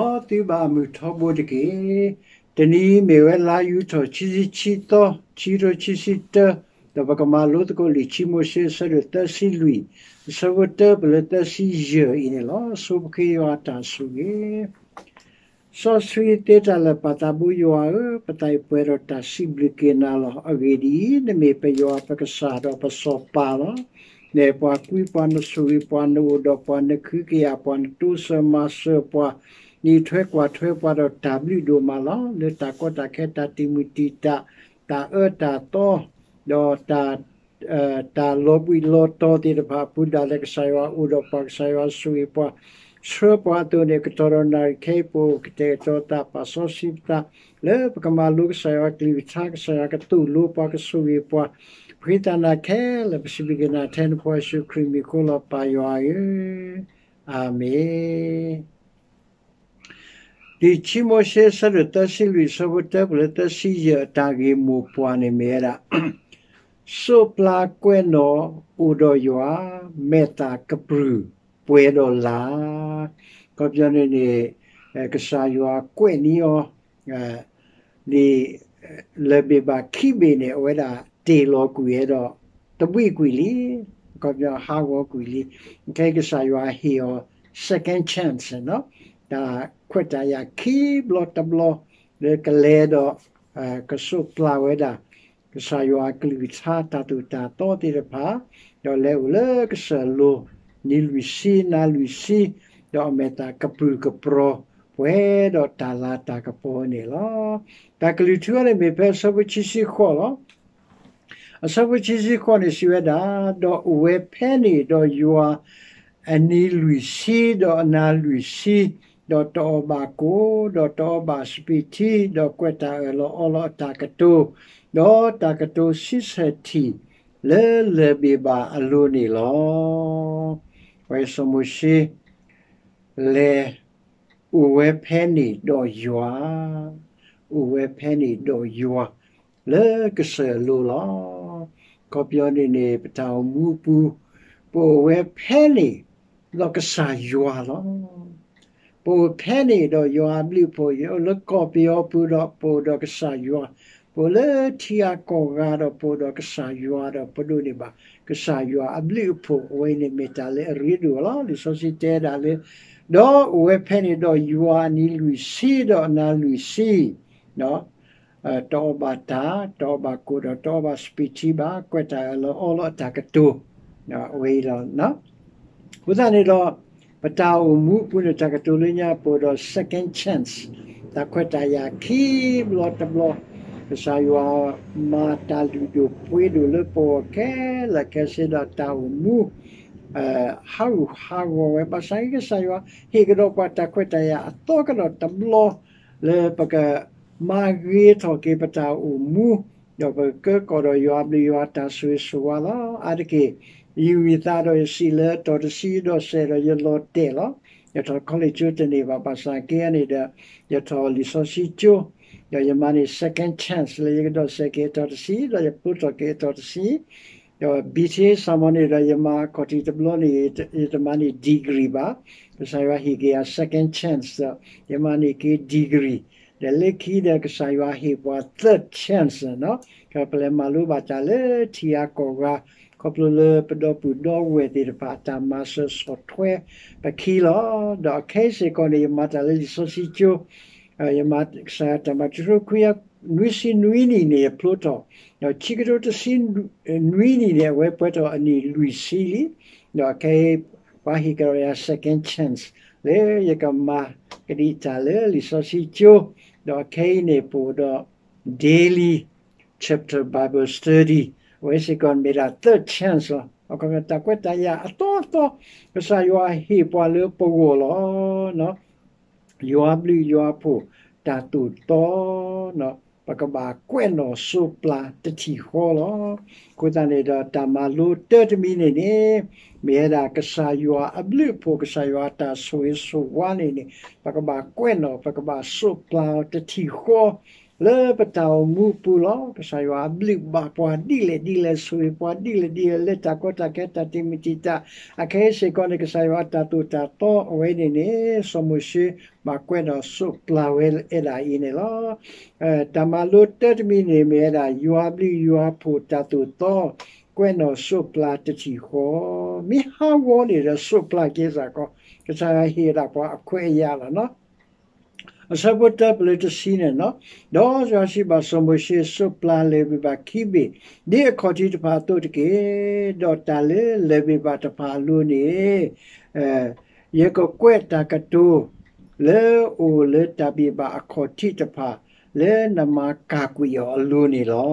မ်သုဘၣ်အမုာ်ထီဘိတက့ၢ်. တနံၤအံၤမ့ၢ်ဝဲလါယူၤထီၣ်ခံဆံခံသီ, ခံကထိခံဆံတၢ, ဒီးပကမၤလိသကိးလံာ်ခံမိၤၡ့အဆၢဒိၣ်သၢဆံလွံၢ်, အဆၢဖိတၢပလၢသၢဆံယဲၢ်အံၤန့ၣ်လီၤ. ဆိပဃ့ယွၤအတၢ်ဆိၣ်ဂ့ၤ စီဆှံသ့တၢ်လၢာ်ပၢ်သးဘိယွၤဧၢ, ပသးအံၤပှဲၤဒီးတၢ်စံးဘျုးက့ၤနၤလီၤ. အဂ့ၢ်ဒ်အံၤ, နမ့ၢ်ပယွၤပကစၢ်ဒီးပစီၤပၤလီၤ. နအဲၣ်ပှၤကွံပှၤ, နဆိၣ်ဂ့ၤပှၤ, နအိၣ်ဒီးပှၤ, နကဟုကယာ်ပှၤ, နတိစၢၤမၤစၢၤပှၤ, နအံးထွဲကွၢ်ထွဲပှၤဒီးတၢ်ဘျုးဒိၣ်မးလီၤ. လၢတၢ်ကီတၢ်ခဲ, တၢ်တံာ်မုၢ်တံာ်တာ်, တၢ်အၢတၢ်သီ, ဒီးတၢ် တၢ်လီၤဘှံးလီၤတီၤသ့ၣ်တဖၣ်အပူၤဒၣ်လဲာ် ကစၢ်ယွၤအိၣ်ဒီးပှၤ, ကစၢ်ယွၤဆိၣ်ဂ့ၤပှၤ, ဆှၢပှၤအသိးန့ၣ် ကတီၢ်ဒီးနၣ်ရံၣ်ခဲအံၤ ပအိၣ်ကတဲာ်ကတီၤသး ပာ်စီဆှံပသး လၢပကမၤလိကစၢ်ယွၤအကလုၢ်ကထါ, ကစၢ်ယွၤကသိၣ်လိပှၤ, ကဆိၣ်ဂ့ၤပှၤ, ပဃ့သးနၤခဲလၢာ်, ပစံးဘျုးက့ၤနၤထဲနဖိယ့ၣ်ၡူးခရံာ်မံၤအဃိလီၤ ပၢ်ယွၤဧၢ, အၤမ့ၣ်. လံာ်ခံမိၤၡ့အဆၢဒိၣ်သၢဆံလွံၢ် အဆၢဖိတၢပလၢသၢဆံယဲၢ် အတၢ်ဂ့ၢ်မိၢ်ပှၢ်န့ၣ်မ့ၢ်ဝဲဒၣ် စိးပျၤကွဲးနီၣ်အိၣ်ဒီးယွၤ, မဲာ်သၣ်ကပြုၢ်ပှဲၤဒီးလၤ. အခီပညီန့ၣ်န့ၣ် ကစၢ်ယွၤကွဲးန့ၢ်အီၤ န့ၣ် လၢၢ်ဘ့ၣ်ဘၣ်ခံဘ့ၣ်န့ၣ် အဝဲဒၣ်တ့ၢ်လီၤကွံာ်ဝဲဒီး တဘှံးကွံာ်လံ, အခီပညီဟးဂီၤကွံာ်လံ. ခဲအံၤကစၢ်ယွၤဟ့ၣ်အီၤ second chance န့ၣ်, တၢ်ခွဲးတၢ်ယာ်ခံဘျီတဘျီ လၢကလဲၤဒီး ကစိးပျၤဝဲဒၣ် ကစၢ်ယွၤအကလုၢ်ကထါတၢ်သိၣ်တၢ်သီသ့ၣ်တဖၣ်, ဒီးလဲၤအိၣ်လၢကစၢၢ်လိၤ နံၤလွံၢ်ဆံနၤလွံၢ်ဆံ, ဒီးအမဲာ်သၣ်ကပြုၢ်ကပြီၤ ပှဲၤဒီးတၢ်လၤတၢ်ကပီၤန့ၣ်လီၤ. တၢ်ကလုၢ်ထူန့ၣ်မ့ၢ်ဖဲအဆၢဖိခံဆံဃိးလီၤ. အဆၢဖိခံဆံဃိးန့ၣ်စံးဝဲဒၣ်, ဒီးအိၣ်ဝဲဖဲန့ၣ်ဒီးယွၤ အနံၤလွံၢ်ဆံ ဒီးအနၤလွံၢ်ဆံ, ဒီးတအီၣ်ဘၣ်ကိၣ်, ဒီးတအီဘၣ်စပံးထံ, ဒီးကွဲးတၢ်အၢၣ်လီၤအီလီၤအတၢ်ကတိၤ, ဒီးတၢ်ကတိၤဆံဆဲၣ်ထံၣ် လၢလၢၢ်ဘ့ၣ်ဘၣ်အလိၤန့ၣ်လီၤ. ပှၤစီၤမိၤၡ့ လဲၤ အိၣ်ဝဲဖဲန့ၣ်ဒီးယွၤ, အိၣ်ဝဲဖဲန့ၣ်ဒီးယွၤ လၢကစၢၢ်အလိၤလီၤ. အခီပညီန့ၣ်န့ၣ် ပတၢ်အိၣ်မူအပူၤ ပအိၣ်ဝဲဖဲန့ၣ် ဒီးကစၢ်ယွၤလီၤ. ပအိၣ်ဖဲန့ၣ်ဒီးယွၤအဘျုးအဖှိၣ်, ယအိၣ်လၢကီၢ်ပယီၤပူၤဒီးပအိၣ်ဒီးကစၢ်ယွၤ, ပအိၣ်လၢထံဂၤကီၢ်ဂၤဒီးပအိၣ်ဒီးကစၢ်ယွၤ, ဒီးပဒိးန့ၢ်ဘၣ် ကစၢ်ယွၤအဘျုးအဖှိၣ်, အဝဲအံၤန့ၣ်မ့ၢ်တၢ်လၢအရ့ဒိၣ်လီၤ. လံာ်စီဆှံတဲဒၣ်လၢ ဒီးအိၣ်ဝဲဖဲန့ၣ်ဒီးယွၤအနံၤလွံၢ်ဆံ ဒီးအနၤလွံၢ်ဆံ, တအီဘၣ်တၢ်, တအီဘၣ်ကိၣ်ဒီးတအီဘၣ်စပံးထံဘၣ်, ကွဲးတၢ်အၢၣ်လီၤအီလီၤအတၢ်ကတိၤ, အဝဲအံၤလီၤ. အဃိသတးန့ၣ်ဒီး ပတၢ်အိၣ်မူအပူၤန့ၣ် တၢ်ကတိၤလၢညါပအိၣ်ဒီး second chance, တၢ်ခွဲးတၢ်ယာ်ခံဘျီတဘျီ, ကစၢ်ယွၤမၤတၢ်လုၢ်ဒိၣ်ပှ့ၤဒိၣ်လၢပဂီၢ်ခဲလၢာ်ခဲဆ့ဒီးတၢ်အိၣ်မူ ဟးဂူာ်ဟးဂီၤဝဲ, ဘၣ်ဆၣ်ကစၢ်ယွၤဟ့ၣ်ကဒီးပှၤတၢ်ခွဲးတၢ်ယာ်အသီကဒီးတဘျီ လၢပကမၤဂ့ၤထီၣ်က့ၤပတၢ်အိၣ်မူ, ဒီးပကကၢကီၣ်ဒီးယွၤအဘျုးယွၤအတၢ်ဆိၣ်ဂ့ၤဆိၣ်ဝါလီၤ. အါတက့ၢ် ယဝံသးဒီးယစံးလၢတီၢ်တဆံဒီးစဲးဒီးယလီၤတဲာ်လီၤ. ယထီၣ် college ကၠိတန့ၢ်ဘၣ်, ဘၣ်ဆၣ်က့န့ၣ်ဒီး ယထီၣ်လံာ်စီဆှံကၠိ, ဒီးယမၤန့ၢ် second chance လၢယကဒိးစဲးက့ၤအတီၢ်တဆံ, ဒီးယဖျိထီၣ်က့ၤအတီၢ်တဆံ, ဒီး ဘံထ့ ဆၣ်မီန့ၣ်ဒီး ယမၤအခီၣ်ထံးတဘျီန့ၣ် ယတမၤန့ၢ် degree ဘၣ်. ကစၢ်ယွၤဟ့ၣ်က့ၤယၤ second chance ဒီး ယမၤန့ၢ်က့ၤ degree, ဒီးလၢခံဒီးကစၢ်ယွၤဟ့ၣ်ပှၤ third chance န့ၣ်, ပလဲၤမၤလိဘၣ်တၢ်လၢထံဂၤကီၢ်ဂၤ, ခီဖျိလၢပဒီပုၢ်ဒီဝဲၢ်သ့ၣ်တဖၣ်အတၢ်မၤစၢၤဆီၣ်ထွဲပခံလီၤ. ဒီးအခဲအံၤစ့ၢ်ကီးန့ၣ် ယမၤတၢ်လၢလံာ်စီဆှံကၠိ, ယမၤကစၢ်ယွၤတၢ်မၤ တကထိခွံကယၤနွံဆံနွံနံၣ်န့ၣ် ယဖျိထီၣ်, ဒီးခံကထိတဆံနွံနံၣ်န့ၣ် အဝဲပှဲၤထီၣ်အနံၣ်လွံၢ်ဆံလံ. ဒီးအခဲအံၤ ပှၤဟ့ၣ်ကဒီးယၤ second chance လၢယကမၤကဒံးတၢ်လၢလံာ်စီဆှံကၠိ, ဒီးအခဲအံၤန့ၣ် ပအိၣ်ဒီး daily chapter Bible study, အဝဲစ့ၢ်ကီးမ့ၢ်ဒၣ် third chance လီၤ. အခီပညီ တၢ်ခွဲးတၢ်ယာ်အသီအသီ ကစၢ်ယွၤဟ့ၣ်ပှၤလၢပဂီၢ်လီၤ. ယွၤဘျုးယွၤဖှိၣ်တၢ်သိၣ်တသီ, ပကဘၣ်ကွဲးနီၣ်စိးပျၤတထံၣ်ဃီလီၤ. အဃိသတးန့ၣ်ဒီး တၢ်မၤလိတၢတမံၤန့ၣ်န့ၣ် မ့ၢ်ဝဲဒၣ်ကစၢ်ယွၤအဘျုးအဖှိၣ် ကစၢ်ယွၤအတၢ်ဆိၣ်ဂ့ၤဆိၣ်ဝါန့ၣ်န့ၣ် ပကဘၣ်ကွဲးနီၣ် ပကဘၣ်စိးပျၤအီၤတထံၣ်ဃီ လၢပတၢ်အိၣ်မူပူၤလီၤ. ကစၢ်ယွၤအဘျုးဘၣ်ပှၤဒ်လဲၣ်ဒ်လဲၣ်, ဆိၣ်ဂ့ၤပှၤဒ်လဲၣ်ဒ်လဲၣ်, လၢတၢ်ကီတၢ်ခဲ တၢ်တံာ်မုၢ်တံာ်တာ် အခဲအံၤစ့ၢ်ကီးန့ၣ် ကစၢ်ယွၤအတၢ်သိၣ်တၢ်သီ အဝဲန့ၣ်န့ၣ် စီၤမိၤၡ့ဘၣ်ကွဲးဒီးစိးပျၤဝဲဒၣ်အံၤန့ၣ်လီၤ. တၢ်မၤလိတၢ်တမံၤန့ၣ်မ့ၢ်ဝဲဒၣ် ယွၤအဘျုးယွၤအဖှိၣ်တၢ်သိၣ်တၢ်သီ ကွဲးနီၣ်စိးပျၤတထံၣ်ဃီ, မ့ၢ်ဟးဂီၤန့ၣ်ဒီးစိးပျၤက့ၤစ့ၢ်ကီး, ကစၢ်ယွၤဟ့ၣ်ဒၣ်ပှၤအခွဲးအယာ်လီၤ. အဆၢဖိတၢပလၢတဆံန့ၣ်, ဒီးယွၤစံးဘၣ်စီၤမိၤၡ့, စိးပျၤလဲၤဝံၤဘၣ်ခံဘ့ၣ် ဒ်အခီၣ်ထံးတဖၣ်အသိးတက့ၢ်. ဒီးတၢ်လၢလဲၤဝံၤဘၣ်တဖၣ်အလိၤန့ၣ် ယကကွဲးတၢ်ကတိၤ လၢအအိၣ်လၢတၢ်ဘ့ၣ်ဘၣ်အခီၣ်ထံးတဖၣ် လၢနမၤကၢ်ကွံာ်အီၤအလိၤန့ၣ်လီၤ.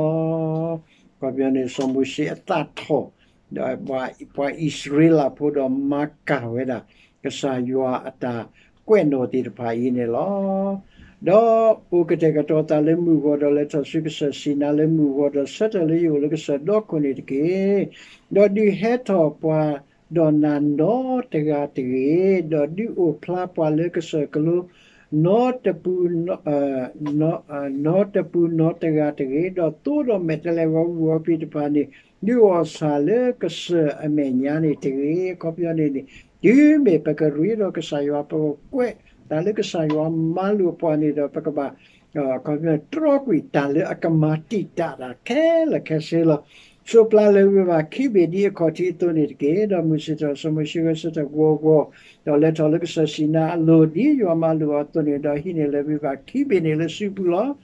အခီပညီန့ၣ် စီၤမိၤၡ့အသးထီၣ် ဒီးပှၤအံၣ်စရ့လးဖိဒီးမၤကၢ်ဝဲဒၣ် ကစၢ်ယွၤအတၢ်ကွဲးနီၣ်သ့ၣ်တဖၣ်အံၤန့ၣ်လီၤ. ဒီးအိၣ်ကတဲာ်ကတီၤသးလၢမုၢ်ဂီၤဒီး လဲၤထီၣ်ဆူကစၢၢ်စံၤနါလၢမုၢ်ဂီၤဒီး ဆၢထၢၣ်လၢယအိၣ်လၢကစၢၢ်ဒီခိၣ်န့ၣ်တက့ၢ်. ဒီးဒုးဟဲထီၣ်ပှၤဒီးနၤနီတဂၤတဂ့ၤ, ဒီးဒုးအိၣ်ဖျါပှၤလၢကစၢၢ်ကလိ နီတပူၤ နီတပူၤနီတဂၤတဂ့ၤ, ဒီးသိဒီးမဲာ်တဲးလဲးဂီၤပူၤဂီၤဖံးတဖၣ်န့ၣ် ဒုးအီၣ်ဆၣ်လၢကစၢၢ်အမဲာ်ညါန့ၣ်တဂ့ၤ. အခီပညီန့ၣ်န့ၣ် တုၤမ့ၢ်ပကရ့ဒီးကစၢ်ယွၤ ပကကွဲးတၢ်လၢကစၢ်ယွၤမၤလိာ်ပှၤန့ၣ်ဒီး ပကဘၣ် အခီပညီန့ၣ် တြီကွံာ်တၢ်လၢအကမၤတံာ်တာ်တၢ်ခဲလၢာ်ခဲဆ့လီၤ. စိးပျၤလဲၤဝံၤဘၣ်ခံဘ့ၣ်ဒ်အခီၣ်ထံးအသိးန့ၣ်တက့ၢ်. ဒီးမုၢ်ဆ့ၣ်ထီၣ် စီၤမိၤၡ့ဂဲၤဆၢထၢၣ်ဂီၤဂီၤ, ဒီးလဲၤထီၣ်လၢကစၢၢ်စံၤနါအလိၤ ဒ်ယွၤမၤလိာ်အီၤအသိးန့ၣ်, ဒီးဟံးန့ၢ်လဲၤဝံၤဘၣ်ခံဘ့ၣ်န့ၣ်လၢစုပူၤလီၤ.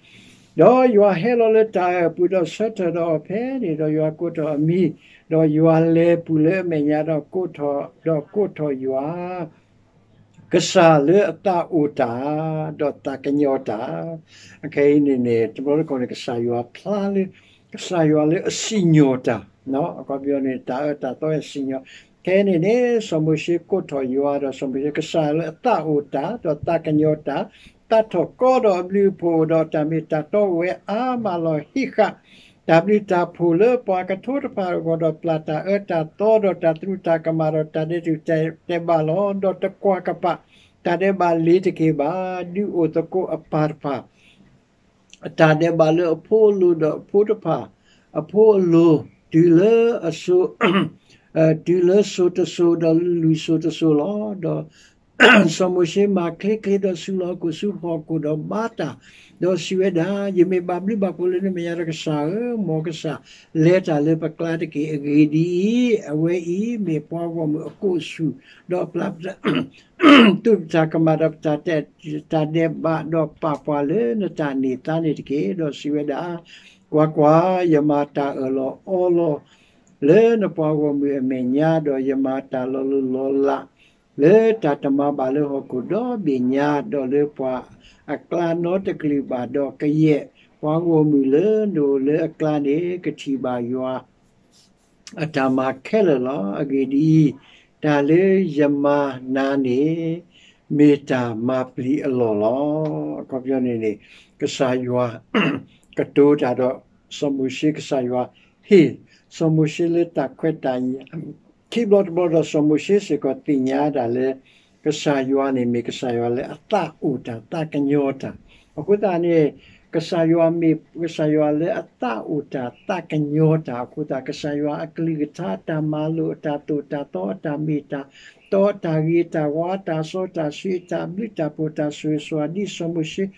ဒီးယွၤဟဲလီၤလၢတၢ်အၢၣ်အပူၤ ဒီးဆၢထၢၣ်ဒီးအီၤဖဲန့ၣ်, ဒီးယွၤကိးထီၣ်အမံၤ, ဒီးယွၤလဲၤပူၤလၢအမဲာ်ညါ ဒီးကိးထီၣ်, ဒီးကိးထီၣ်ယွၤ ကစၢ်လၢအသးအိၣ်တၢ်, ဒီးသးကညီၤတၢ်. အခဲအံၤန့ၣ်န့ၣ် တဘျီတခီၣ်န့ၣ် ကစၢ်ယွၤဖျါလၢ ကစၢ်ယွၤလၢအစံၣ်ညီၣ်တၢ်, အခီပညီန့ၣ် တၢ်အၢတၢ်သီအစံၣ်ညီၣ်. ခဲအံၤန့ၣ်န့ၣ် စီၤမိၤၡ့ကိးထီၣ်ယွၤ ဒီးစီၤမိၤၡ့ ကစၢ်လၢအသးအိၣ်တၢ်, ဒီးသးကညီၤတၢ်, သးထီၣ်ကီဒီးအဘျုးအဖှိၣ် ဒီးတၢ်မ့ၢ်တၢ်တီအိၣ်ဝဲအါမးလီၤ. ဟံးဃာ် တၢ်ဘျုးတၢ်ဖှိၣ်လၢပှၤကထိတဖၣ်အဂီၢ်ဒီး ပျၢ်တၢ်အၢတၢ်သီ ဒီးတၢ်သရူးတၢ်ကမၣ် ဒီးတၢ်ဒဲးတူၢ်ဒဲးဘးလီၤ. ဒီးတကွၢ်ကပာ်တၢ်ဒဲးဘးလ့ၤတက့ၢ်ဘၣ်. ဒုးအိၣ်သကိးအပၢ်တဖၣ် တၢ်ဒဲးဘးလၢအဖိအလိၤ ဒီးအဖိတဖၣ်အဖိအလိၤ တုၤလၢအစိၤ တုၤလၢစိၤတစိၤ ဒီးလွံၢ်စိၤတစိၤလီၤ. ဒီး စီၤမိၤၡ့မၤချ့ချ့ ဒီးစူးလီၤဟီၣ်ခိၣ်ဆူဟီၣ်ခိၣ်ဒီးဘါတၢ်, ဒီးစံးဝဲဒၣ်, ယမ့ၢ်ဘၣ်ဘျုးဘၣ်ဖှိၣ်လၢနမဲာ်ညါဒီး ကစၢ်ဧၢ, မ်ကစၢ်လဲၤတၢ်လၢပကျါတက့ၢ်. အဂ့ၢ်ဒ်အံၤ, အဝဲအံၤမ့ၢ်ပှၤဂီၢ်မုၢ်အကိးဆူၣ်, ဒီးပျၢ် သူၣ်တၢ်ကမၣ်ဒီးပတၢ်ဒဲးဘး ဒီးပာ်ပှၤလၢနတၢ်န့ၢ်သါန့ၣ်တက့ၢ်. ဒီးစံးဝဲဒၣ်, ကွၢ်ကွၢ်, ယမၤတၢ်အၢၣ်လီၤအီလီၤ လၢနပှၤဂီၢ်မုၢ်အမဲာ်ညါ, ဒီးယမၤတၢ်လီၤလိၢ်လီၤလး လၢတၢ်တမၤဘၣ်လၢဟီၣ်ခိၣ်ဒီဘ့ၣ်ညါ, ဒီးလၢပှၤအကျါနီတကလုာ်ဘၣ်, ဒီးကယဲၢ်ပှၤဂီၢ်မုၢ်လၢနအိၣ်လၢအကျါန့ၣ် ကထံၣ်ဘၣ်ယွၤ အတၢ်မၤခဲလၢာ်လီၤ. အဂ့ၢ်ဒ်အံၤ, တၢ်လၢယမၤနၤန့ၣ် မ့ၢ်တၢ်မၤပျံၤအလီၢ်လီၤ. အခီပညီန့ၣ်န့ၣ် ကစၢ်ယွၤ ကတိၤတၢ်ဒီး စီၤမိၤၡ့ ကစၢ်ယွၤဟ့ၣ် စီၤမိၤၡ့လၢတၢ်ခွဲးတၢ်ယာ် ခံဘျီတဘျီဒီး စီၤမိၤၡ့စ့ၢ်ကီးသ့ၣ်ညါဒၣ်လၢ ကစၢ်ယွၤန့ၣ်မ့ၢ်ကစၢ်ယွၤလၢအသးအိၣ်တၢ် သးကညီၤတၢ်. အဃိသတးန့ၣ် ကစၢ်ယွၤမ့ၢ်ကစၢ်ယွၤလၢအသးအိၣ်တၢ် သးကညီၤတၢ်အဃိသတး ကစၢ်ယွၤအကလုၢ်ကထါ အတၢ်မၤလိာ် အတၢ်သိၣ်တၢ်သီ အတၢ်မ့ၢ်တၢ်တီ အတၢ်ဂ့ၤတၢ်ဝါ အတၢ်စီတၢ်ဆှံ အတၢ်ဘျုးတၢ်ဖှိၣ် တၢ်ဆိၣ်ဂ့ၤဆိၣ်ဝါ ဒ်စီၤမိၤၡ့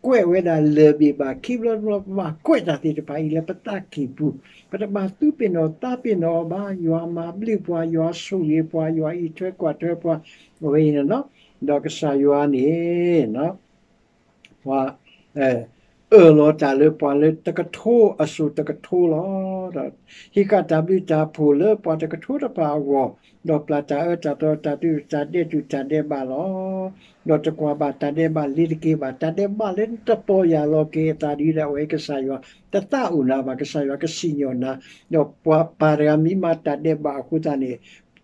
ကွဲးဝဲဒၣ်လၢၢ်ဘ့ၣ်ဘၣ်ခံဘျီတဘျီ ပဘၣ်ကွဲးတၢ်သ့ၣ်တဖၣ်အံၤလၢပသးကံၢ်ပူၤ, ပတဘၣ်သူပ့ၤနီၣ်သးပ့ၤနီၣ်အီၤဘၣ်. ယွၤမၤဘျုးပှၤ, ယွၤဆိၣ်ဂ့ၤပှၤ, ယွၤအံးထွဲကွၢ်ထွဲပှၤ, အဝဲအံၤန့ၣ်လီၤ. ဒီးကစၢ်ယွၤန့ၣ် ပှၤ အၢၣ်လီၤတၢ်လၢပှၤလၢတကထိအစိၤတကထိလီၤ. ဒီးဟံးဃာ်တၢ်ဘျုးတၢ်ဖှိၣ်လၢပှၤတကထိတဖၣ်အဂီၢ်, ဒီးပျၢ်တၢ်အၢတၢ်သီ တၢ်သူၣ်တၢ်ဒဲးတူၢ်တၢ်ဒဲးဘးလီၤ. ဒီးတကွၢ်ဘၣ်တၢ်ဒဲးဘးလ့ၤတက့ၢ်ဘၣ်. တၢ်ဒဲးဘးလၢနတပီၢ်ယၢ်လီၤက့ၤအသးဒ်ဒီး အဝဲကစၢ်ယွၤတသးအိၣ်နၤဘၣ်. ကစၢ်ယွၤကစံၣ်ညီၣ်နၤ, ဒီးပှၤပၢ်တဂၤမ့ၢ်မၤတၢ်ဒဲးဘးအဃိသတးန့ၣ်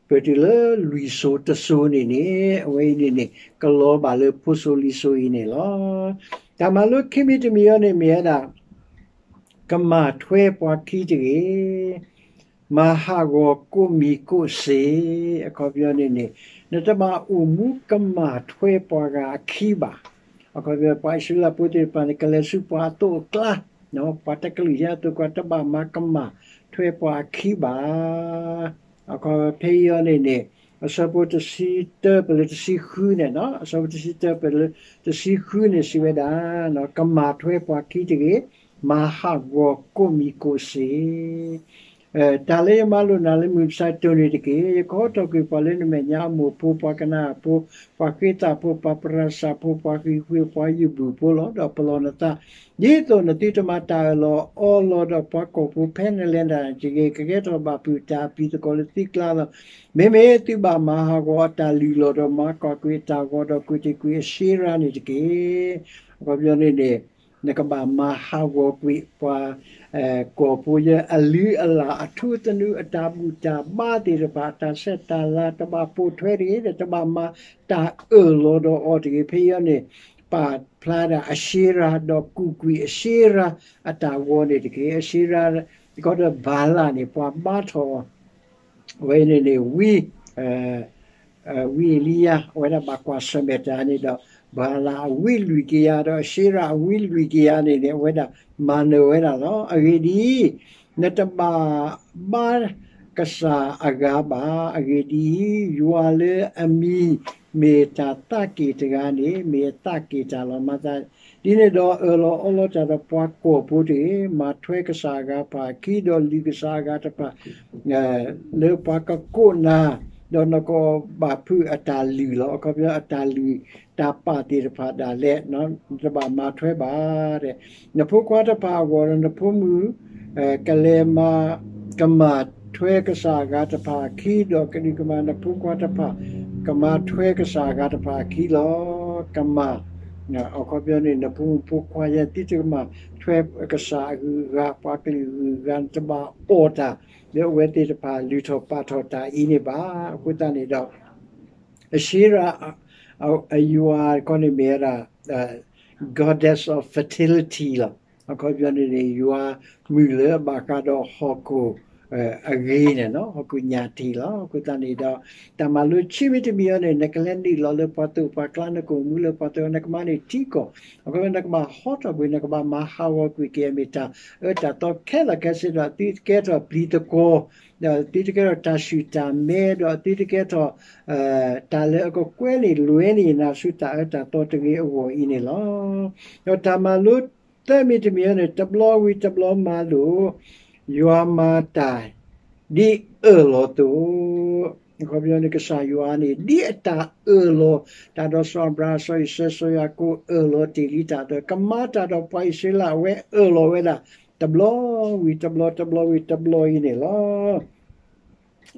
ပတုၤလၢလွံၢ်စိၤတစိၤန့ၣ်န့ၣ် အဝဲအံၤန့ၣ်န့ၣ် ကလီၤဘၣ်လၢဖိစိၤလံၤစိၤအံၤန့ၣ်လီၤ. တၢ်မၤလိခံမံၤတမံၤအံၤန့ၣ်မ့ၢ်ဝဲဒၣ် ကမၢ်ထွဲပှၤခံတဂ့ၤ, မၤဟးဂီၤကိးမံၤကိးစ့, အခီပညီန့ၣ်န့ၣ် နတဘၣ်အိၣ်မူကမၢ်ထွဲပှၤဂၤအခံဘၣ်. ပှၤအံၣ်စရ့လးဖိသ့ၣ်တဖၣ်န့ၣ် ကလဲၤဆူပှၤအသိးအကျါ, ပှၤတကလုာ်ညါအသိး ပှၤတဘၣ်မၤကမၣ်ထွဲပှၤအခံဘၣ်. အခီဖဲအံၤအီၤန့ၣ်န့ၣ် အဆၢဖိတဆံတၢပလၢတဆံဃုန့ၣ်, အဆၢဖိတဆံတၢပလၢတဆံဃုန့ၣ် စံးဝဲဒၣ်, ကမၣ်ထွဲပှၤခံတဂ့ၤ, မၤဟးဂီၤကိးမံၤကိးစ့ တၢ်လၢယမၤလိာ်နၤလၢမုၢ်မဆါတနံၤအံၤတက့ၢ်. ယကဟီထီၣ်ကွံာ်ပှၤလၢနမဲာ်ညါအမိၢ်ဖိ, ပှၤကနၤအၣ်ဖိ, ပှၤဃ့သးဖိ, ပှၤပရၤစၤဖိ, ပှၤဃံၤဃုာ်, ပှၤယဘုၣ်ဖိလီၤ. ဒီးပလီၢ်နသး, ဒ်သိးနသုတမၤတၢ်အၢၣ်လီၤအီလီၤဒီးပှၤကီၢ်ဖိဖဲနလဲၤတၢ်တဂ့ၤ, ကကဲထီၣ်ဘၣ်ဖုးတၢ်အပျံၤသကိးလၢသုကျါလီၤ. မ့မ့ၢ်သုဘၣ်မၤဟးဂီၤအတၢ်လုၢ်လီၢ်ဒီးမၤကွၢ်ကွံာ်အတၢ်ဂီၤဒီးကွံာ်တ့ၢ်ကွံာ်အၡ့ရၤန့ၣ်တက့ၢ်. အခီပညီန့ၣ်န့ၣ် နကဘၣ်မၤဟးဂီၤကွံာ်ပှၤ ကီၢ်ဖိယဲအလုၢ်အလၢ်အထူသနူအတၢ်ဘူၣ်တၢ်ဘါသ့ၣ်တဖၣ် အတၢ်ဆဲးတၢ်လၤ တဘၣ်ပိာ်ထွဲတဂ့ၤ, တဘၣ်မၤတၢ်အၢၣ်လီၤဒီးအီၤတဂ့ၤ. ဖဲအံၤန့ၣ် ပာ်ဖျါဒၣ်အၡ့ရၤ ဒီးကူၣ်ကွံာ်အၡ့ရၤအတၢ်ဂီၤန့ၣ်တက့ၢ်. အၡ့ရၤ ကီးဒီးဘၤလၣ်န့ၣ် ပှၤဘါထီၣ် အဝဲန့ၣ်န့ၣ် ဝံ ဝံအ့လံယၤ အဝဲဒၣ်ဘၣ်ကွၢ်ဆၢၣ်မဲာ်တၢ်န့ၣ်ဒီး ဘၤလၣ်အဝံလွံၢ်ကယၤ ဒီးအၡ့ရၤအဝံလွံၢ်ကယၤန့ၣ်န့ၣ် အဝဲဒၣ်မၤနၢၤဝဲဒၣ်လီၤ. အဂ့ၢ်ဒ်အံၤ, နတဘၣ်ဘါကစၢ်အဂၤဘၣ်. အဂ့ၢ်ဒ်အံၤ, ယွၤလၢအမံၤမ့ၢ်တၢ်သးက့ၣ်တဂၤန့ၣ် မ့ၢ်အသးက့ၣ်တၢ်လီၤ. မၤသးဒ်န့ၣ်ဒီး အၢၣ်လီၤအီလီၤတၢ်ဒီးပှၤကီၢ်ဖိတဂ့ၤ, မၤထွဲကစၢ်အဂၤတဖၣ်အခံ, ဒီးလုၢ်ကစၢ်အဂၤတဖၣ် လၢပှၤကကိးနၤ, ဒီးနကအီၣ်ဘၣ်ဖုးအတၢ်လုၢ်လီၤ. အခီပညီအတၢ်လုၢ်တၢ်ပာ်သ့ၣ်တဖၣ်ဒၣ်လဲာ် နတဘၣ်မၤထွဲဘၣ်. နဖိခွါတဖၣ်အဂီၢ်ဒီးနဖိမုၣ် ကလဲၤမၤ ကမၤထွဲကစၢ်အဂၤတဖၣ်အခံ, ဒီးကဒုးကမၤနဖိခွါတဖၣ် ကမၤထွဲကစၢ်အဂၤတဖၣ်အခံလီၤ. ကမၤ အခီပညီန့ၣ် နဖိမုၣ်ဖိခွါယဲ သုတကမၤထွဲကစၢ်အဂုၤအဂၤ ပှၤကလုာ်အဂုၤအဂၤ နတဘၣ်အီၣ်တၢ် လၢအဝဲသ့ၣ်တဖၣ်လုၢ်ထီၣ်ပာ်ထီၣ်တၢ်အံၤန့ၣ်ဘၣ်. အဃိသတးန့ၣ်ဒီး အၡ့ရၤ အယွၤခီန့ၣ်မ့ၢ်ဝဲဒၣ် goddess of fertility လီၤ. အခီပညီန့ၣ်န့ၣ် ယွၤမုၢ်လၢအဘၣ်ဃးဒီးဟီၣ်ခိၣ်အဂ့ၤန့ၣ်လီၤ, ဟီၣ်ခိၣ်ညၣ်တ့ၢ်လီၤ. အဃိသတးန့ၣ်ဒီး တၢ်မၤလိခံမံၤတမံၤအံၤန့ၣ် နကလဲၤနုာ်လီၤလၢပှၤသိၣ်ပှၤကျါ နကအိၣ်မူလၢပှၤသိၣ် နကမၤန့ၢ်ထံကီၢ်, အခီပညီ နကဘၣ်ဟီထီၣ်ကွံာ် နကဘၣ်မၤဟးဂီၤကွံာ်က့ၤအမ့ၢ်တၢ်အၢတၢ်သီခဲလၢာ်ခဲဆ့ဒီး သုတကဲထီၣ်ပျံၤသကွီၤ ဒီးသုတကဲထီၣ်တၢ်ဆူၣ်တၢ်မဲ ဒီးသုတကဲထီၣ် တၢ်လၢအကကွဲန့ၢ်လွဲန့ၢ်နၤဆူတၢ်အၢတၢ်သီတဂ့ၤအဂီၢ်အံၤန့ၣ်လီၤ. ဒီးတၢ်မၤလိသၢမံၤတမံၤအံၤန့ၣ် တဘျီဝံၤတဘျီမၤလိာ် ယွၤမၤတၢ်ဒ်အၢၣ်လီၤအသိး, အခီပညီန့ၣ် ကစၢ်ယွၤန့ၣ် ဒ်အတၢ်အၢၣ်လီၤ တၢ်ဒီးစီၤအၤဘြၤဟၣ် စီၤအံၤစဲး စီၤယၤကိာ်အၢၣ်လီၤတ့ၢ်လံတၢ်အသိး ကမၤတၢ်ဒီးပှၤအံၣ်စရ့လး အဝဲအၢၣ်လီၤဝဲဒၣ် တဘျီဝံၤတဘျီ တဘျီဝံၤတဘျီအံၤန့ၣ်လီၤ.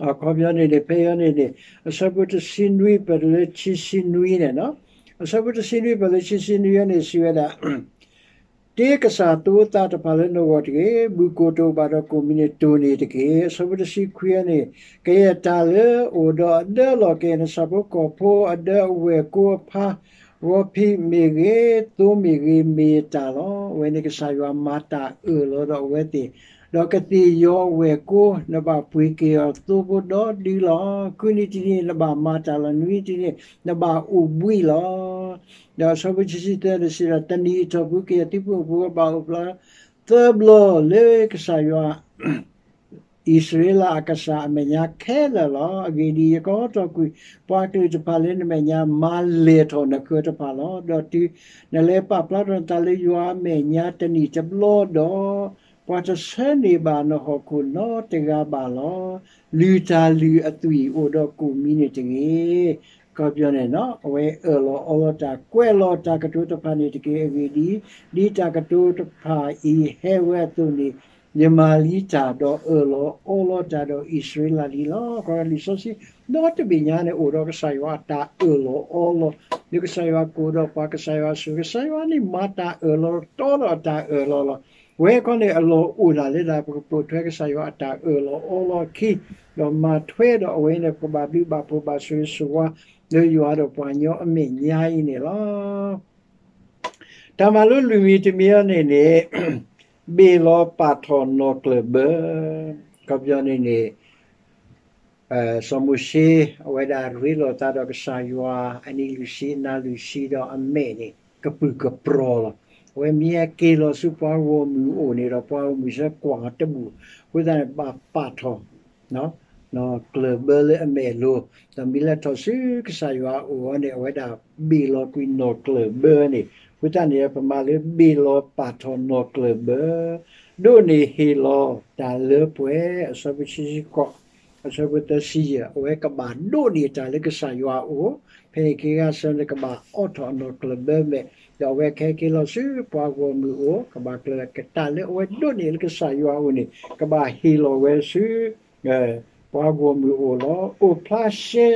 အခီပညီန့ၣ်န့ၣ် ဖဲအံၤန့ၣ်န့ၣ် အဆၢဖိတဆံနွံပၢၢ်လၢခံဆံနွံန့ၣ်လီၤ. အဆၢဖိတဆံနွံပၢၢ်လၢခံဆံနွံအံၤန့ၣ် စံးဝဲဒၣ် တ့ကစၢ်သိသးတဖၣ်လၢနဂီၢ်တဂ့ၤ, ဘုၣ်ကိၢ်တအိၣ်ဘၣ်ဒီးကိၣ်မံၤန့ၣ်တိၢ်န့ၢ်တက့ၢ်. အဆၢဖိတဆံခွံအံၤန့ၣ် ကယဲၢ်တၢ်လၢအိၣ်ဒီးအဒၢအလီၢ် ကယဲၢ်နဆၣ်ဖိကီၢ်ဖိအဒၢအဝဲၢ်ကိအဖါ ဂီၤဖံးမ့ၢ်ဂ့ၤ သိမ့ၢ်ဂ့ၤ မ့ၢ်ယတၢ်လီၤ. အဝဲန့ၣ်ကစၢ်ယွၤမၤတၢ်အၢၣ်လီၤဒီးအဝဲသ့ၣ် ဒီးကသ့ၣ်ယီၤအဝဲၢ်ကိ နဘၣ်ပှ့ၤက့ၤအီၤသိဖိဒီဒုလီၤ. ခုနံၤတနံၤနဘၣ်မၤတၢ်လီၤ. နွံနံၤတနံၤ နဘၣ်အိၣ်ဘှံးလီၤ. ဒီးအဆၢဖိခံဆံသၢန့ၣ်စံးဒီး တနံၣ်အထီၣ်ပူၤ ကယဲၢ်သုဖိမုၣ်ဖိဘၣ်အိၣ်ဖျါ သၢဘျီလၢကစၢ်ယွၤ အံၣ်စရ့လးအကစၢ်အမဲာ်ညါခဲလၢာ်လီၤ. အဂ့ၢ်ဒ်အံၤ, ယကဟီထီၣ်ကွံာ်ပှၤကလုာ်တဖၣ်လၢနမဲာ်ညါ မၤလဲၢ်ထီၣ်နဃၢၤတဖၣ်လီၤ. ဒီးတုၤနလဲၤပာ်ဖျါထီၣ်နသးလၢယွၤအမဲာ်ညါတနံၣ်တဘျီဒီး, ပှၤတဆၢန့ၢ်ဘၣ်နဟီၣ်ခိၣ်နီတဂၤဘၣ်လီၤ. လုၢ်တၢ်လုၢ်အသွံၣ်အိၣ်ဒီးကိၣ်မံၤန့ၣ်တဂ့ၤ. အခီပညီန့ၣ် အဝဲအၢၣ်လီၤအီလီၤတၢ် ကွဲးလီၤတၢ်ကတိၤတဖၣ်န့ၣ်တက့ၢ်. အဂ့ၢ်ဒ်အံၤ, ဒ်တၢ်ကတိၤတဖၣ်အံၤဟဲဝဲအသိးန့ၣ် ယမၤလံတၢ်ဒီးအၢၣ်လီၤအီလီၤတၢ်ဒီးအံၣ်စရ့လးလံလီၤ. အခီပညီ လံာ်စီဆှံဒီတဘ့ၣ်ညါန့ၣ် အိၣ်ဒီးကစၢ်ယွၤအတၢ်အၢၣ်လီၤအီလီၤ, လၢကစၢ်ယွၤကအိၣ်ဒီးပှၤ ကစၢ်ယွၤဆိၣ်ဂ့ၤ, ကစၢ်ယွၤန့ၣ်မၤတၢ်အၢၣ်လီၤတီဒီးအတၢ်အၢၣ်လီၤလီၤ. ဝဲခီန့ၣ် အလီၢ်အိၣ်ဒၣ်လၢဒၣ် ပကပိာ်ထွဲကစၢ်ယွၤအတၢ်အၢၣ်လီၤအီလီၤအခံ, ဒီးမၤထွဲဒီးအဝဲန့ၣ် ပကဘၣ်ဘျုးဘၣ်ဖှိၣ်ဘၣ်ဆိၣ်ဂ့ၤဆိၣ်ဝါ လၢယွၤဒီးပှၤကညီအမဲာ်ညါအံၤန့ၣ်လီၤ. တၢ်မၤလိလွံၢ်မံၤတမံၤအံၤန့ၣ်န့ၣ် ဘ့ၣ်လီၤပာ်ထီၣ်နီၣ်ကျၢၢ်ဘၢ, အခီပညီန့ၣ်န့ၣ် စီၤမိၤၡ့ အဝဲဒၣ်ရ့လိာ်သးဒီးကစၢ်ယွၤ အနံၤလွံၢ်ဆံ နၤလွံၢ်ဆံဒီးအမဲာ်န့ၣ် ကပြုၢ်ကပြီၤလီၤ. အဝဲမ့ၢ်ဟဲက့ၤလီၤဆူပှၤဂီၢ်မုၢ်အအိၣ်န့ၣ်ဒီး ပှၤဂီၢ်မုၢ်ဆၢကွၢ်အီၤတဘူၣ်, အဃိသတးန့ၣ် ဘၣ်ပာ်ထီၣ် နီၢ်ကျၢၢ်ဘၢလၢအမဲာ်လိၤ, ဒီးမ့ၢ်လဲၤထီၣ်ဆူကစၢ်ယွၤအအိၣ်အီၤန့ၣ် အဝဲဒၣ်ဘ့ၣ်လီၤကွံာ်နီၢ်ကျၢၢ်ဘၢန့ၣ်, အဃိသတးန့ၣ် ပမၤလၢဘ့ၣ်လီၤပာ်ထီၣ်နီၢ်ကျၢၢ်ဘၢ, ဒိးန့ၢ်ဟ့ၣ်လီၤတၢ်လၢပှဲၤ, အဆၢဖိခံဆံဃိး, အဆၢဖိသၢဆံယဲၢ်, အဝဲကဘၣ်ဒိးန့ၢ်တၢ်လၢကစၢ်ယွၤအအိၣ်, ဖဲန့ၣ်က့ၤဂၤစၢၤန့ၣ် ကဘၣ်အိးထီၣ်အနီၢ်ကျၢၢ်ဘၢမဲာ်, ဒီးအဝဲကဟဲက့ၤလီၤဆူပှၤဂီၢ်မုၢ်အအိၣ်, ကဘၣ်ကျၢၤကတၢၢ်လၢအဝဲဒိးန့ၢ်လၢကစၢ်ယွၤအအိၣ်န့ၣ် ကဘၣ်ဟ့ၣ်လီၤဝဲဆူ ပှၤဂီၢ်မုၢ်အအိၣ်လီၤ. အိၣ်ဖျါရှဲ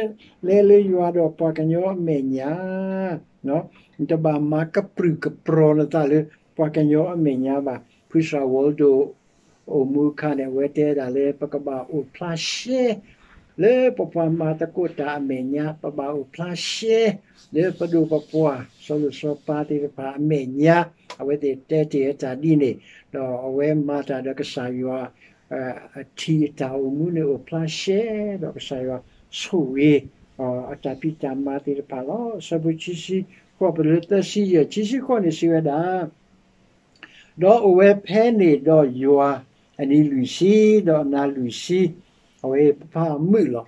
လဲလၢယွၤဒီးပှၤကညီအမဲာ်ညါ, နတဘၣ်မၤကပြုၢ်ကပြီၤနသးလၢပှၤကညီအမဲာ်ညါဘၣ်. ဖုစၢ်ဝီၤဒိၣ် အိၣ်မူအခါန့ၣ် အဝဲတဲဒၣ်လၢ ပကဘၣ်အိၣ်ဖျါရှဲ လၢပပှၤမၤသကိးတၢ်အမဲာ်ညါ, ပဘၣ်အိၣ်ဖျါရှဲ လၢပဒိၣ်ပပှၢ် စီၤလိၤစီၤပၤသ့ၣ်တဖၣ်အမဲာ်ညါ, အဝဲသ့ၣ်တဲတ့ၢ်ဝဲတၢ်ဒ်န့ၣ်, ဒီးအဝဲမၤတၢ်ဒီးကစၢ်ယွၤ အထံၣ်အတၢ်အိၣ်မူန့ၣ်အိၣ်ဖျါရှဲ, ဒီးကစၢ်ယွၤဆိၣ်ဂ့ၤ အတၢ်ဖံးတၢ်မၤသ့ၣ်တဖၣ်လီၤ. အဆၢဖိခံဆံဃိး ပလၢသၢဆံယဲၢ် ခံဆံဃိးန့ၣ်စံးဝဲဒၣ် ဒီးအိၣ်ဝဲဖဲန့ၣ်ဒီးယွၤ အနံၤလွံၢ်ဆံ, ဒီးအနၤလွံၢ်ဆံ, အဝဲပဖးမုာ်လီၤ.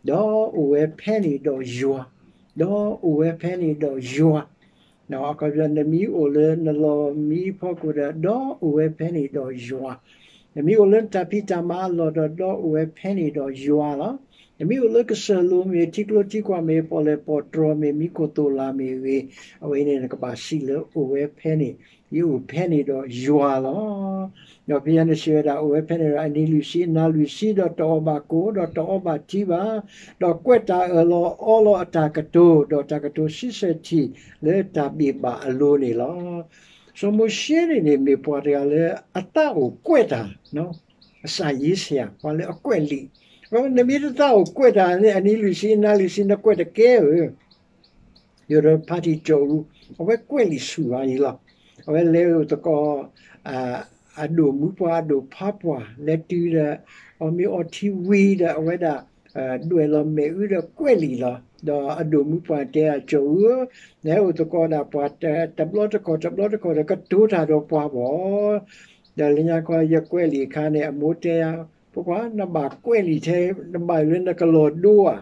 ဒီးအိၣ်ဝဲဖဲန့ၣ်ဒီးယွၤ, ဒီးအိၣ်ဝဲဖဲန့ၣ်ဒီးယွၤ, အခီပညီ နမ့ၢ်အိၣ်လၢနလီၢ်မံအဖီခိၣ်ဒီး ဒီးအိၣ်ဝဲဖဲန့ၣ်ဒီးယွၤ, နမ့ၢ်အိၣ်လၢနတၢ်ဖံးတၢ်မၤအလီၢ်ဒီး ဒီးအိၣ်ဝဲဖဲန့ၣ်ဒီးယွၤလီၤ. နမ့ၢ်အိၣ်လၢကစၢၢ်လိၤမ့ၢ် ထံကျိထံကွၢ်မ့ၢ် ပီၣ်လဲၣ်ပီၣ်တြီၤမ့ၢ် မံခိၣ်သိၣ်လးမ့ၢ်ဂ့ၤ, အဝဲအံၤန့ၣ် နကဘၣ်စံးလၢအိၣ်ဝဲဖဲန့ၣ်, ယအိၣ်ဖဲန့ၣ်ဒီးယွၤလီၤ. ဒီးဖဲယၤန့ၣ်စံးဝဲဒၣ် အိၣ်ဝဲဖဲန့ၣ်ဒီး အနံၤလွံၢ်ဆံ အနၤလွံၢ်ဆံ ဒီးတအီၣ်ဘၣ်ကိၣ် ဒီးတအီဘၣ်ထံဘၣ်, ဒီးကွဲးတၢ်အၢၣ်လီၤအီလီၤအတၢ်ကတိၤ, ဒီးတၢ်ကတိၤဆံဆဲၣ်ထံၣ်လၢတၢ်ဘ့ၣ်ဘၣ်အလိၤန့ၣ်လီၤ. စီၤမိၤၡ့န့ၣ်န့ၣ် မ့ၢ်ပှၤတဂၤလၢအသးအိၣ်ကွဲးတၢ်, အစၢ်ယ့ဆရာ, ပှၤလၢအကွဲးလံာ်, နမ့ၢ်တသးအိၣ်ကွဲးတၢ်န့ၣ် အနံၤလွံၢ်ဆံ အနၤလွံၢ်ဆံ နကွဲးတကဲဧၢ ယိၤဒိၣ်ဖါတံၢ်ကၠိၣ်အူ, အဝဲကွဲးလံာ်ဆူၣ်အါအံၤလီၤ. အဝဲလဲၤအိၣ်သကိး အဒိၣ်မူပှၤအဒိၣ်ဖးပှၢ် လဲၤတုၤဒီး အီၣ်မ့ၤအီထံဝံၤဒီး အဝဲဒၣ် ဒွဲၣ်လီၤမဲာ်အုဒီးကွဲးလံာ်လီၤ. ဒီးအဒိၣ်မူပှၤတဲအကၠိၣ်အူဧၢ, နဟဲအိၣ်သကိးဒၣ်ပှၤတဘျီတခီၣ်တဘျီတခီၣ်ဒီး ကတိၤတၢ်ဒီးပှၤဘၣ် ဒီးလၢညါခီယကွဲးလံာ်အခါန့ၣ် အမိၢ်တဲယၤ, ဖိခွါ နဘၣ်ကွဲးလံာ်ထဲ နဘၣ်ယိၣ်လၢနကလီၤဒိဧါ.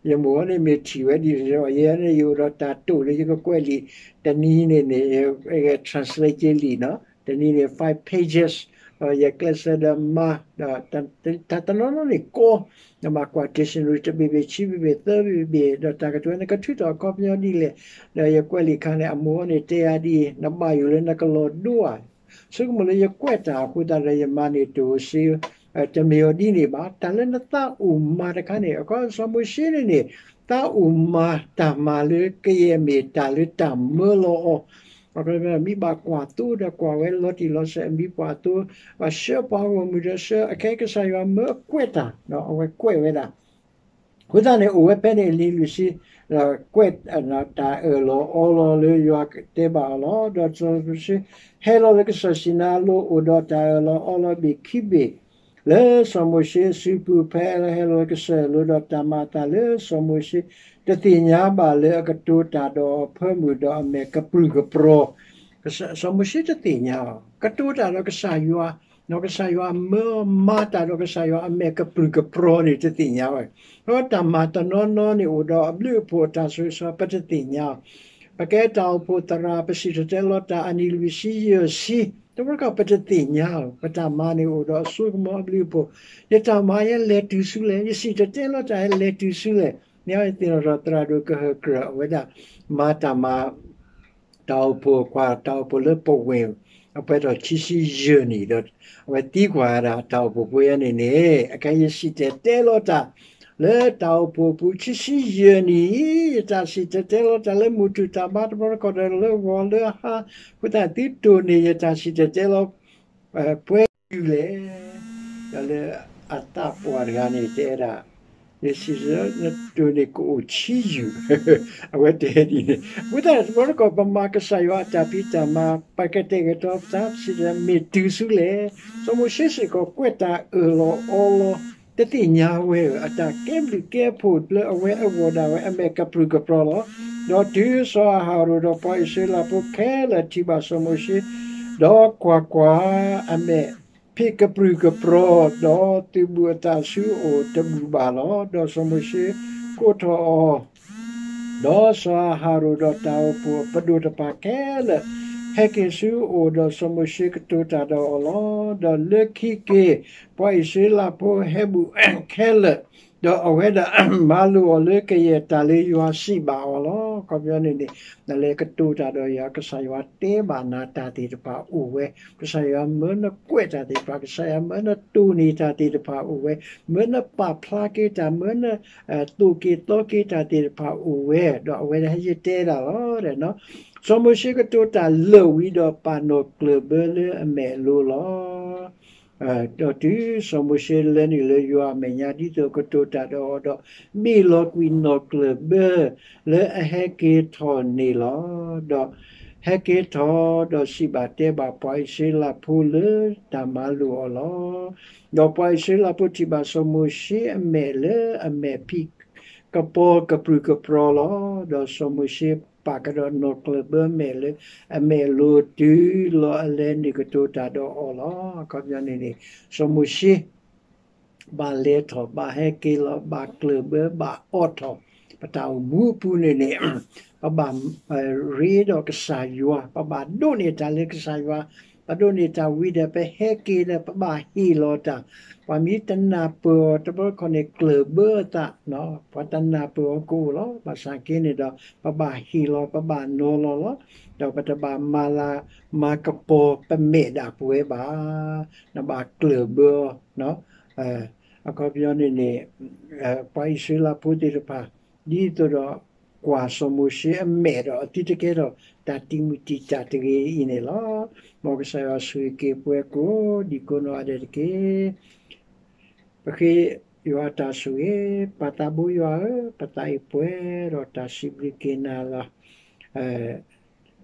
ယမိၢ်န့ၣ်မ့ၢ်ထံၣ်ဝဲဒ်န့ၣ်ဒီး ယဲန့ၣ် ယအိၣ်ဒီးတၢ်တိာ်လၢယကကွဲးလံာ် တနံၤန့ၣ်န့ၣ် translate က့ၤလံာ်နီၤ, တနံၤန့ၣ် five pages, ဒီးယကျဲးစၢးဒီးမၤ ဒီးတၢ်တနီၤနီၤန့ၣ်ကီ, နဘၣ်ကွၢ် dictionary တဘ့ၣ်ဘ့ၣ် ခံဘ့ၣ်ဘ့ၣ် သၢဘ့ၣ်ဘ့ၣ် ဒီးတၢ်ကတိၤန့ၣ် ကထုးထီၣ်အခီပညီဒ်လဲၣ်. ဒီးယကွဲးလံာ်အခါန့ၣ် အမိၢ်န့ၣ်တဲယၤဒ်အံၤ, နဘၣ်ယိၣ်လၢနကလီၤဒိဧါ. ဆိကမိၣ်လၢယကွဲးတၢ်အဃိသတးဒီး ယမၤန့ၢ်တၢ်အိၣ်စ့, တမ့ၢ်အီၤဒ်န့ၣ်ဘၣ်. တၢ်လၢနသးအိၣ်မၤတခါန့ၣ် အခီစီၤမိၤၡ့န့ၣ်န့ၣ် သးအိၣ်မၤတၢ်မၤလၢကယဲၢ်မ့ၢ်တၢ်လၢတၢ်မၢလီၤအီၤ, မ့ၢ်ဘၣ်ကွၢ်သိဒီးကွၢ်ဝဲလီၤတံၢ်လီၤဆဲး အမံၤပှၢ်သိ, ဘၣ်ဆှၢပှၤဂီၢ်မုၢ်ဒီးဆှၢ အခဲကစၢ်ယွၤမၢအကွဲးတၢ်, အဝဲကွဲးဝဲဒၣ် အဃိသတးန့ၣ် အိၣ်ဝဲဖဲန့ၣ်အနံၤလွံၢ်ဆံ, ဒီးကွဲး တၢ်အၢၣ်လီၤအီလီၤလၢယွၤတဲဘၣ်အီၤလီၤ. ဒီးစီၤမိၤၡ့ ဟဲလီၤလၢကစၢၢ်စံၤနါအလိၤ အိၣ်ဒီးတၢ်အၢၣ်လီၤအီလီၤဘ့ၣ်ခံဘ့ၣ် လၢစီၤမိၤၡ့အစုပူၤ ဖဲအဟဲလီၤလၢကစၢၢ်အလိၤဒီးတၢ်မၤအသးလၢစီၤမိၤၡ့ တသ့ၣ်ညါဘၣ်လၢအကတိၤတၢ်ဒီးအဖၢမုၢ်ဒီးအမဲာ်ကပြုၢ်ကပြီၤ စီၤမိၤၡ့တသ့ၣ်ညါဘၣ် ကတိၤတၢ်ဒီးကစၢ်ယွၤ, ဒီးကစၢ်ယွၤမၢမၤတၢ်ဒီးကစၢ်ယွၤအမဲာ်ကပြုၢ်ကပြီၤန့ၣ် တသ့ၣ်ညါဘၣ်. ဒီးတၢ်မၤတနီၤနီၤန့ၣ်အိၣ်ဒီးအဘျုးအဖှိၣ်အတၢ်ဆိၣ်ဂ့ၤဆိၣ်ဝါ ပတသ့ၣ်ညါဘၣ်. ပကဲတၢ်အိၣ်ဖှိၣ်သရၣ် ပစံၣ်တဲၤတဲလီၤတၢ်အနံၤလွံၢ်ဆံယဲၢ်ဆံ, တဘျီတခီၣ်ပတသ့ၣ်ညါဘၣ်. ပတၢ်မၤန့ၣ်အိၣ်ဒီးအစိကမီၤအဘျုးအဖှိၣ်, ယတၢ်မၤယဲလဲၤတုၤဆူလဲၣ်, ယစံၣ်တဲၤတဲလီၤတၢ်ယဲလဲၤတုၤဆူလဲၣ်. မ့ၢ်အဝဲသ့ၣ်နီၣ်ထီၣ်သရၣ်ဒိၣ်ကဟၢၣ်ကြၢး အဝဲဒၣ် မၤတၢ်မၤ တၢ်အိၣ်ဖှိၣ်ကွၢ် တၢ်အိၣ်ဖှိၣ်လၢပဝဲၢ် အပှဲၤထီၣ်ခံဆံယဲၢ်နံၣ်ဒီး အဝဲသံကွၢ်ဝဲဒၣ် တၢ်အိၣ်ဖှိၣ်ဖိယဲန့ၣ်န့ၣ် အခဲအံၤယစံၣ်တဲၤတဲလီၤတၢ် လၢတၢ်အိၣ်ဖှိၣ်အပူၤခံဆံယဲၢ်နံၣ်အံၤ ယတၢ်စံၣ်တဲၤတဲလီၤတၢ်လၢမုၢ်တူၢ်တၢ်ဘါတဘျီတခီၣ်ဒီး လၢဂီၤလၢဟါ အဃိသတးသုတိၢ်န့ၢ်ယတၢ်စံၣ်တဲၤတဲလီၤ ပှဲၤယုာ်လဲၣ်. ဒီးလၢအသးပှၢ်တဂၤန့ၣ် တဲဝဲဒၣ် ယစံၣ်တဲၤတဲလီၤနတိၢ်န့ၢ်ကအိၣ်ဆံယုာ် အဝဲတဲဒ်န့ၣ်. အဃိသတးန့ၣ် တဘျီတခီၣ် ပမၤကစၢ်ယွၤအတၢ်ဖံးတၢ်မၤ ပကတဲာ်ကတီၤပသး ပစံၣ်တဲၤမ့ၢ်တုၤဆူလဲၣ်. စီၤမိၤၡ့စ့ၢ်ကီး ကွဲးတၢ်အၢၣ်လီၤအီလီၤ တသ့ၣ်ညါဝဲဧၢ, အတၢ်ကဲဘျုးကဲဖှိၣ်လၢအဝဲအဂီၢ်ဒၣ်ဝဲ အမဲာ်ကပြုၢ်ကပြီၤလီၤ. ဒီးတုၤစီၤအၤဟရိၣ်ဒီးပှၤအံၣ်စရ့လးဖိခဲလၢာ်ထံၣ်ဘၣ်စီၤမိၤၡ့, ဒီးကွၢ်ကွၢ်, အမဲာ်ဖံးကပြုၢ်ကပြီၤ, ဒီးသုးဘူးအသးဆူအအိၣ်တဘူးဘၣ်လီၤ. ဒီးစီၤမိၤၡ့ကိးထီၣ်အီၤ, ဒီးစီၤအၤဟရိၣ်ဒီးတၢ်အိၣ်ဖှိၣ်ပဒိၣ်တဖၣ်ခဲလၢာ် ဟဲက့ၤဆူအအိၣ်, ဒီးစီၤမိၤၡ့ကတိၤတၢ်ဒီးအီၤလီၤ. ဒီးလၢခံက့ၤ, ပှၤအံၣ်စရ့လးဖိဟဲဘူးခဲလၢာ်, ဒီးအဝဲဒၣ်မၤလိာ်အီၤလၢကယဲၢ်တၢ်လၢယွၤစံးဘၣ်အီၤလီၤ. အခီပညီန့ၣ်န့ၣ်, နလဲၤကတိၤတၢ်ဒီးယွၤ, ကစၢ်ယွၤတဲဘၣ်နၤတၢ်သ့ၣ်တဖၣ်အိၣ်ဝဲ, ကစၢ်ယွၤမၢနကွဲးတၢ်သ့ၣ်တဖၣ်, ကစၢ်ယွၤမၢနတိၢ်န့ၢ်တၢ်သ့ၣ်တဖၣ်အိၣ်ဝဲ, မၢနပာ်ဖျါက့ၤတၢ်, မၢန သိၣ်က့ၤသီက့ၤတၢ်သ့ၣ်တဖၣ်အိၣ်ဝဲ, ဒီးအဝဲဒၣ်ဟဲယတဲဒၣ်လီၤ. စီၤမိၤၡ့ကတိၤတၢ်လၢာ်ဝံၤဒီး ပာ်နီၣ်ကျၢၢ်ဘၢလၢအမဲာ်အလိၤလီၤ. ဒီးတုၤစီၤမိၤၡ့လဲၤနုာ်လၢယွၤအမဲာ်ညါ ဒ်သိးကတိၤတၢ်ဒီးအီၤဒီး, ဘ့ၣ်လီၤကွံာ်နီၣ်ကျၢၢ်ဘၢ လၢအဟဲက့ၤထီၣ်န့ၣ်လီၤ. ဒီးဟဲက့ၤထီၣ်, ဒီးစံးဘၣ်တဲဘၣ်ပှၤအံၣ်စရ့လးဖိလၢတၢ်မၤလိာ်အီၤလီၤ. ဒီးပှၤအံၣ်စရ့လးဖိထံၣ်ဘၣ်စီၤမိၤၡ့အမဲာ်လၢအမဲာ်ဖံးကပီၤကပြုၢ်ကပြီၤလီၤ. ဒီးစီၤမိၤၡ့ပာ်ကဒီးနီၣ်ကျၢၢ်ဘၢမဲာ်လၢအမဲာ်လိၤ တုၤလီၤအလဲၤနုာ်ကတိၤတၢ်ဒီးအီၤလီၤ. အခီပညီန့ၣ်န့ၣ်, စီၤမိၤၡ့ ဘၣ်လဲၤထီၣ်, ဘၣ်ဟဲက့ၤလီၤ, ဘၣ်ကျၢၢ်ဘၢ, ဘၣ်အိးထီၣ်, ပတၢ်အိၣ်မူအပူၤန့ၣ်န့ၣ်, ပဘၣ်ရ့ဒီးကစၢ်ယွၤ, ပဘၣ်ဒိးန့ၢ်တၢ်လၢကစၢ်ယွၤ, ပဒိးန့ၢ်တၢ်ဝံၤဒီး ပဟဲက့ၤဒီး ပဘၣ်ဟ့ၣ်လီၤတၢ်, ပှၤမ့ၢ်တနၢ်ပၢၢ်အီၤတဘျီတခီၣ်န့ၣ် ကျၢၢ်ဘၢအသး, ပှၤတနၢ်ပၢၢ်အီၤကအိၣ်လီၤ. ဘၣ်ဆၣ်က့န့ၣ်ဒီး ပဘၣ်ဟ့ၣ်လီၤ, ပဘၣ်နီၤလီၤလီၤ. ဒီးပတဘၣ်မၤလၤမၤကပီၤ ပမဲာ်ဒၣ်ပဝဲဘၣ်. နဘၣ်ကျၢၢ်ဘၢအီၤ. အခီပညီန့ၣ်န့ၣ်, ပှၤအံၣ်စရ့လးဖိသ့ၣ်တဖၣ် ဒ်သိးဒီး ကွၢ်စီၤမိၤၡ့အမဲာ်ဒီး အသုတကဲထီၣ်တၢ်တံာ်မုၢ်တံာ်တာ်တဂ့ၤအံၤန့ၣ်လီၤ. မ်ကစၢ်ယွၤဆိၣ်ဂ့ၤက့ၤပှၤကိးဒံကိးနီၢ်ဂၤဒဲးတက့ၢ်. ပဃ့ယွၤအတၢ်ဆိၣ်ဂ့ၤ, ပၢ်သးဘိယွၤဧၢ, ပသးအံၤပှဲၤဒီးတၢ်စံးဘျုးက့ၤနၤလီၤ.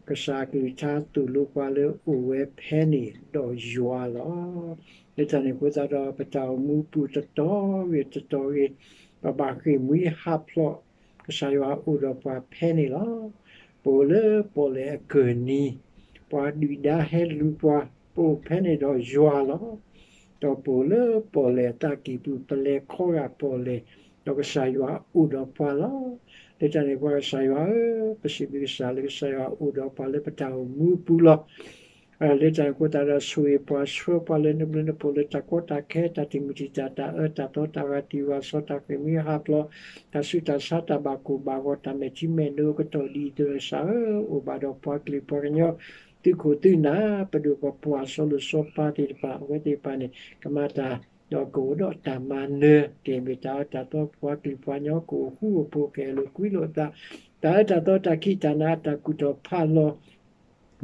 ကစၢ်အကလုၢ်ကထါသိၣ်လိပှၤလၢအိၣ်ဝဲဖဲန့ၣ်ဒီးယွၤလီၤ. လၢတၢ်န့ၣ်အဃိသတးဒီး ပတၢ်အိၣ်မူပူၤတတီၤဂ့ၤတတီၤဂ့ၤ, ပဘၣ်ဃ့ၢ်မှံဟးဖျိး ကစၢ်ယွၤအိၣ်ဒီးပှၤဖဲန့ၣ်လီၤ. ပအိၣ်လၢပီၣ်လဲၣ်အကၢၢ်နံၤ, ပှၤဒုၣ်ဒါဟဲလူၤပှၤ, ပအိၣ်ဖဲန့ၣ်ဒီးယွၤလီၤ. ဒီးပအိၣ်လၢပီၣ်လဲၣ်အသးကံၢ်ပူၤ, ပလဲၤခီဂာ်ပီၣ်လဲၣ်, ဒီးကစၢ်ယွၤအိၣ်ဒီးပှၤလီၤ. လၢတၢ်န့ၣ်ပှၤကစၢ်ယွၤဧၢ, ပစံးဘျုးကစၢ်လၢကစၢ်ယွၤအိၣ်ဒီးပှၤလၢပတၢ်အိၣ်မူအပူၤလီၤ. လၢတၢ်န့ၣ်အဃိသတးဒီး ဆိၣ်ဂ့ၤပှၤဆှၢပှၤလၢနဘျုးနဖှိၣ်လၢတၢ်ကီတၢ်ခဲ, တၢ်တံာ်မုၢ်တံာ်တာ်, တၢ်အၢတၢ်သီ, တၢ်ဂာ်တံာ်ဝၤစီ, တၢ်ဃ့ၢ်မှံဟးဖျိး, တၢ်ဆူးတၢ်ဆါ, တၢ်ဘၣ်ကိၢ်ဘၣ်ဂီၤ, တၢ်မဲာ်ထံမဲာ်နိအကတီၢ်ဒ်အံၤ, ကစၢ်ဧၢ, အိၣ်ဘၣ်ဒီးပှၤကလုာ်ပှၤကညီ သုးခိၣ်သုးနၢ်, ပဒိၣ်ပပှၢ်စီၤလိၤစီၤပၤသ့ၣ်တဖၣ်, အဝဲသ့ၣ်တဖၣ်န့ၣ် ကမၤတၢ် ဒီးကအိၣ်ဒီးတၢ်မၤနၢၤ, ကမ့ၢ်တၢ်အၢတၢ်သီပှၤကလုာ်ပှၤကညီကအိၣ်ဃူအိၣ်ဖိး ကအဲၣ်လိာ်ကွံလိာ်အသး, တၢ်အၢတၢ်သီတၢ်ခံးတၢ်နၤအတၢ်ကူၣ်ထီၣ်ဖးလီၤ,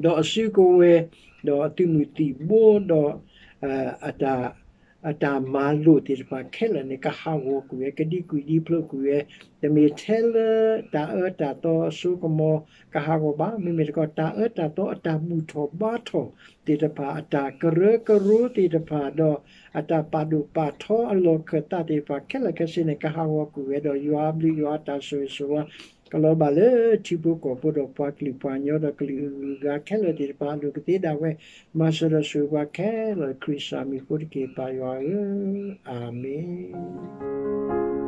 ဒီးအစုကဝဲၤ, ဒီးအသုးမုၢ်သံၣ်ဘိ, ဒီး အတၢ်မၤလိာ်သ့ၣ်တဖၣ်ခဲလၢာ်န့ၣ် ကဟးဂီၤကွံာ်ဝဲ, ကဒံကွံာ်ဒံဖျိးကွံာ်ဝဲ, တမ့ၢ်ထဲလၢတၢ်အၢတၢ်သီအစိကမီၤကဟးဂီၤဘၣ်, မ့မ့ၢ်တခီ တၢ်အၢတၢ်သီအတၢ်ဘူၣ်ထီၣ်ဘါထီၣ်သ့ၣ်တဖၣ်, အတၢ်ကရၢကရိသ့ၣ်တဖၣ်, ဒီးအတၢ်ပာ်ဒိၣ်ပာ်ထီအလီၢ်ခၢၣ်သးသ့ၣ်တဖၣ်ခဲလၢာ်ခဲဆ့န့ၣ် ကဟးဂီၤကွံာ်ဝဲ, ဒီးယွၤအဘျုးယွၤအတၢ်ဆိၣ်ဂ့ၤဆိၣ်ဝါ ကလီၤဘၣ်လၢထံဖိကီၢ်ဖိဒီးပှၤကလုာ်ပှၤကညီဒီးကလုာ်အဂၤခဲလၢာ်သ့ၣ်တဖၣ်အလိၤကသ့ဒၣ်ဝဲ, မၤစၢၤဒီးဆိၣ်ဂ့ၤပှၤခဲလၢာ် ခရံာ်စၢ်မံၤအဃိတက့ၢ် ပၢ်ယွၤဧၢ, အၤမ့ၣ်.